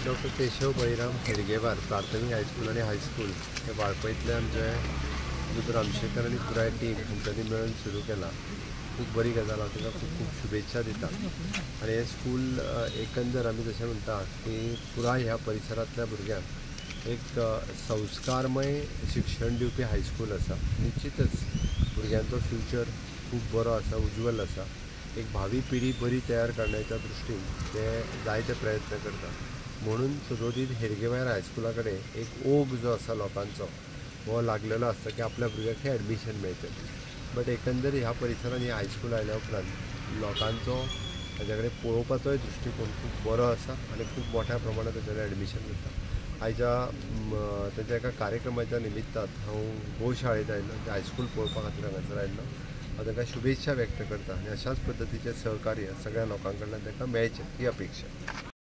Doctor Keshav Baliram Hedgewar प्राथमीक high school आनी high school हे वाळपयतले आमचे दोतोर आमशेकर आनी पुराय टीम हांच्यांनी मेळून सुरू केला. खूब बरी गजाल, हांव तांकां खूब खूब शुभेच्छा दिता. आनी हें स्कूल एकंदर आमी जशें म्हणटा की पुराय ह्या परिसरांतल्या भुरग्यांक एक संस्कारमय शिक्षण दिवपी हायस्कूल आसा. निश्चितच भुरग्यांचो फ्युचर खूब बरो आसा, उज्ज्वल आसा. एक भावी पिढी बरी तयार करण्याच्या दृश्टीन ते जायते प्रयत्न करतात. म्हणून सदोदीत हेडगेवार हायस्कुला कडेन एक ओघ जो आसा लोकांचो हो लागलेलो आसता की आपल्या भुरग्याक थंय एडमिशन मेळचें. बट एकंदर ह्या परिसरांत ही हायस्कूल आयल्या उपरांत लोकांचो ताच्या कडेन पळोवपाचोय दृश्टिकोन खूब बरो आसा आनी खूब मोठ्या प्रमाणात ताच्या कडेन एडमिशन जाता. आयच्या ताच्या एका कार्यक्रमाच्या निमित्तान हांव गोशाळेंत आयलो, हायस्कूल पळोवपा खातीर हांगासर आयिल्लो. हांव तांकां शुभेच्छा व्यक्त करता आनी अशाच पद्दतीचें सहकार्य सगळ्या लोकां कडल्यान तांकां मेळचें ही अपेक्षा.